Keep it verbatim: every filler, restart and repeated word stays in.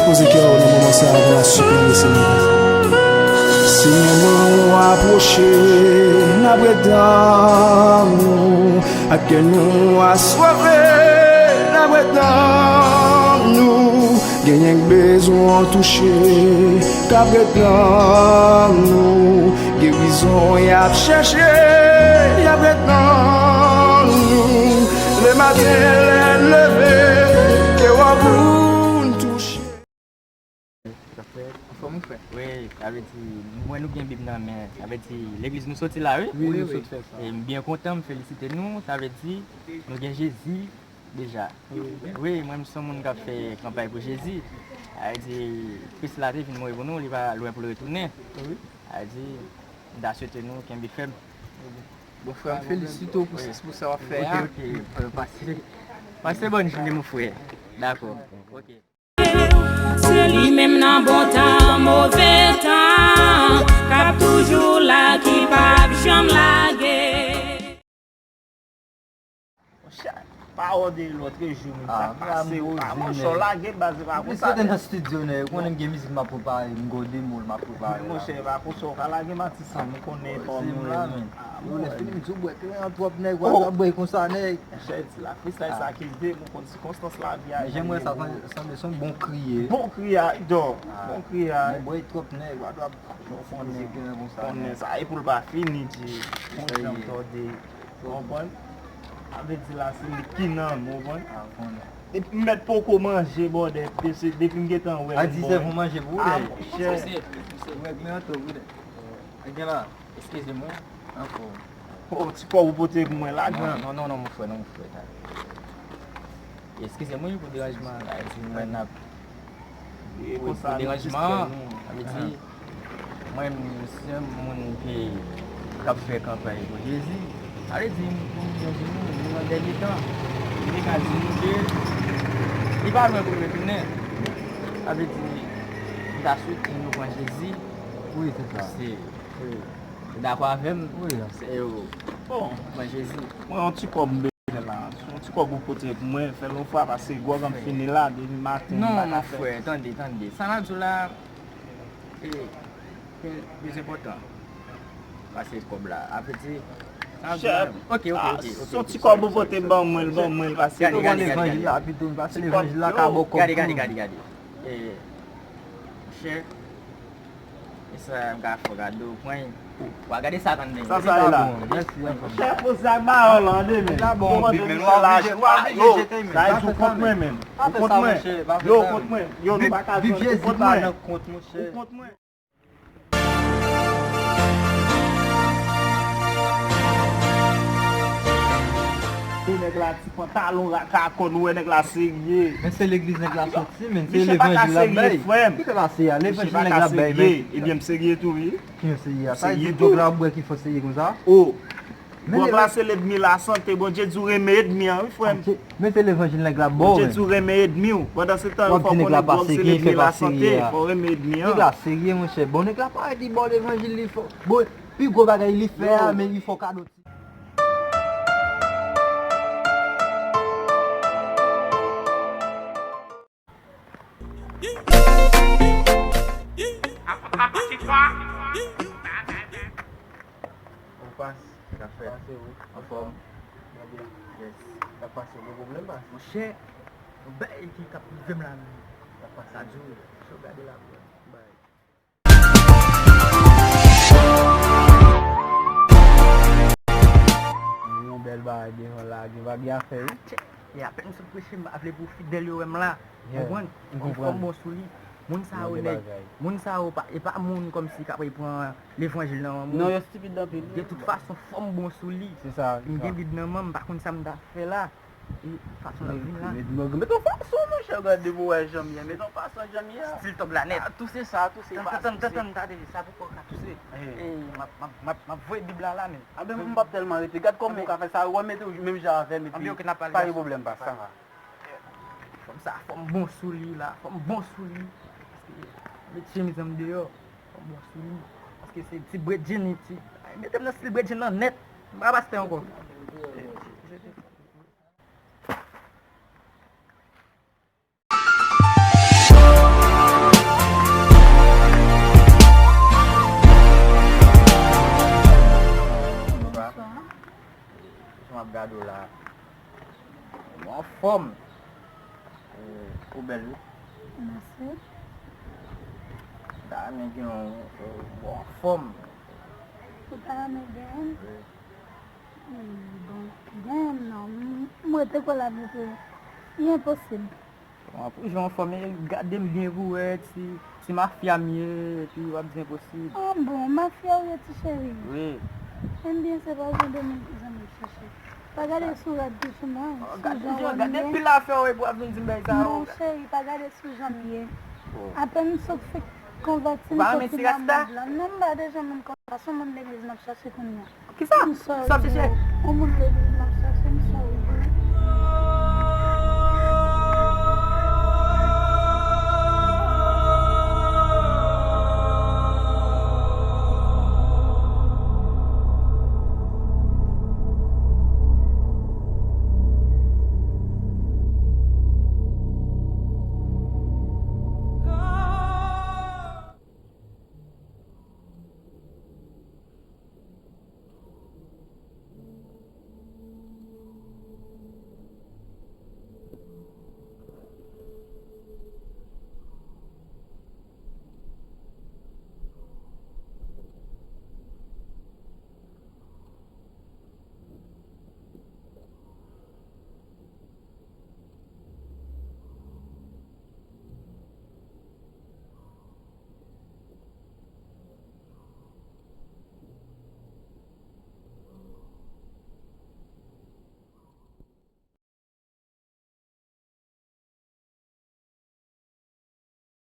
Poze kè w nan moman sa a pou n ap siplike Senyè. Senyè, nou apwoche, n ap ret nan nou. Ak kè nou aswave, n ap ret nan nou. Genyen k bezwen w touche, k ap ret nan nou. Gerizon y ap chèche, y ap ret nan nou. Lematen lè n leve, ke w ap pou n touche. Sa fè anfòm ou frè? Wi, sa vle di, m wè nou gen Bib nan men. Sa vle di, legliz nou soti la, wi. Wi, nou sot fè sa. E m byen kontan, m felisite nou. Sa vle di, nou gen Jezi deja. Wi, mwen, m se yon moun k ap fè kanpay pou Jezi. Sa vle di, Kris la te vin mouri pou nou, li pa lwen pou l retounen. Wi. Sa vle di, m ta swete nou kenbe fèm. Bon, frè, m felisite w pou, pou sa w ap fè a. Pase, pase bòn jounen, mon frè. Dakò. Ok. Se li menm nan bon tan, move tan, k ap toujou la, ki p ap janm lage. Monchè, pa wè de lòt jou, menm sa pase ou pa, monchè, w lage baz, e pa konsa. Mwen nan estidyo, nèg, ou konnen m gen mizik m ap prepare, m gen de mo m ap prepare la. Monchè, e pa konsa, w ka lage Matisan, m konnen e pa w menm. Yo lè fini m di w bwè kleren an twòp, nèg, w ap bwè konsa, nèg. Monchè, di la freestyle sa ki rive, m konn sikonstans lavi a. Men jan m wè sa, sanble se yon bon kri ye. Bon kri a, dò. Bon kri a. Bon bwè twòp, nèg, w ap, w ap, w konnen, konnen sa, e pou l pa fini, di, yon janm tòde. Ou konprann? Sa vle di la, se li ki nan, ou konprann? Depi m mèt poko manje, bòdè, depi, depi m gentan wè l, a di sèv ou manje pou ou, monchè. Ou règle an tou, wi. Gen la. Eskize mwen. Anfòm. O, ti kòb ou pote pou mwen la, gran. Non, non, non, mon frè, non, mon frè. Eskize mwen pou deranjman an, la, di mwen n ap pou, pou deranjman an, sa vle di, mwen, m se yon moun ki, k ap fè kanpay pou Jezi. Sa vle di, m, m, m, nou, nou nan dènye tan. M te ka di nou ke li pa lwen pou l retounen. Sa vle di, m ta swete nou pran Jezi. Wi, se sa. Se, ou dakò avè m? Wi. Se, bon, pran Jezi. Mwen, yon ti kòb m la, se yon ti kòb ou pote pou mwen, fè l yon fwa, paske gwòg an fini la, depi maten, m pa ka fè. Non, mon frè, tande, tande. Sa n ap di w la, e, plis enpòtan pase kòb la. Apre ti, sa n ap di w la. Ok, ok, ok, ok. Se yon ti kòb ou pote ban mwen, ban mwen, paske gade, gade, gade, gade. Levanjil la, pito, paske levanjil la ka ba w kòb tou. Gade, gade, gade, gade. E, monchè, E sa m ka fè w gade w pran. W a gade sa tann men. Sa, sa e la. Chè, poze ak bawo la, tande men. Ou konprann, men w oblije, w oblije jete men. Sa e di w kont mwen menm. Ou kont mwen. Yo, ou kont mwen. Yo, nou pa ka jwenn. Ou kont mwen. Ou kont mwen. E nèg la ti pantalon rakakòn, ou wè nèg la serye. Men se legliz nèg la soti, men se levanjil l ap bay. Ki nèg la serye a? Levanjil nèg la bay, men. Ebyen, m serye tou, wi. Ki yo serye a? Sa vle di dwòg la w ap bwè ki fè w serye konsa? O! Dwòg la se lènmi lasante. Bondye di w renmen ènmi an, wi, frè m. Men se levanjil nèg la ba w, men. Bondye di w renmen ènmi w. Pandan se tan, yo fè w konnen dwòg se lènmi lasante. Fè w renmen ènmi an. Nèg la serye, monchè. Bon, nèg la parèt li ba w levanjil, li fè w. Bon, pi gwo bagay li fè a, men li fè w kado ti. Ou pas, k ap fèt? Anfòm. Yes. K ap pase, gen pwoblèm, pas? Monchè, yon bagay ki k ap rive m la menm. K ap pase? Sa di w, si w gade la, bro. Yon bèl bagay devan la, gen bagay a fè, wi. E apèn m sot preche, m pa vle pou fidèl yo wè m la. Konprann? Fò m bon sou li. Moun sa yo nèg, moun sa yo pa, e pa moun kòmsi k ap pran levanjil nan men moun. Non, yo stipid anpil. De tout fason, fò m bon sou li. Se sa, se sa. M gen bib nan men m, m pa konn sa m ta fè la. E fason l ap vin la. Met, met, met yon fason, monchè, gade pou wè jan m ye. Met yon fason jan m ye a. Stil tòg la nèt. A, touse sa, touse pa touse. Tann, tann, tann, tann, tande, sa poko ka touse. E, m ap, m ap, m ap, m ap voye bib la la, men. A, men m p ap tèlman rete. Gad kòman w ka fè sa, ou mete w menm jan avè m, epi pa gen pwoblèm, pa sa. Fò m sa, fò m bon sou li la, fò m bon sou li. Paske met chemiz an m deyò, fò m bon sou li. Paske se ti bredjin li, ti, mete m nan stil bredjin nan nèt. M pa pastè ankò. Chè, poze ak bawo. M ap gade w la. Ou anfòm. Ou, ou bèl, wi. Mèsi. M ta renmen gen yon, ou anfòm. Ou ta renmen gen yon? Wi. Hmm, bon, gen yon non. M, m rete kwè lavi pou li enposib. Bon, pou jan w fòme, gade m byen pou wè ti, ti mafya m ye, epi w ap di enposib. Ah bon, mafya w ye, ti cheri? Wi. Ebyen, se pa jan de moun konsa m ap chache. Pa gade sou rad tou sou mwen, sou jan w ye. Gade pil afè w, epi w ap vin di m bagay sa yo. Non, cheri, pa gade sou jan m ye. Apèn m sot fèk konvèti, m soti nan mond lan. Non, m pa de jan moun konsa, se yon moun legliz m ap chache kounye a. Kisa? M sorry. Sa w ap chache? Yon moun legliz m ap chache, m sorry.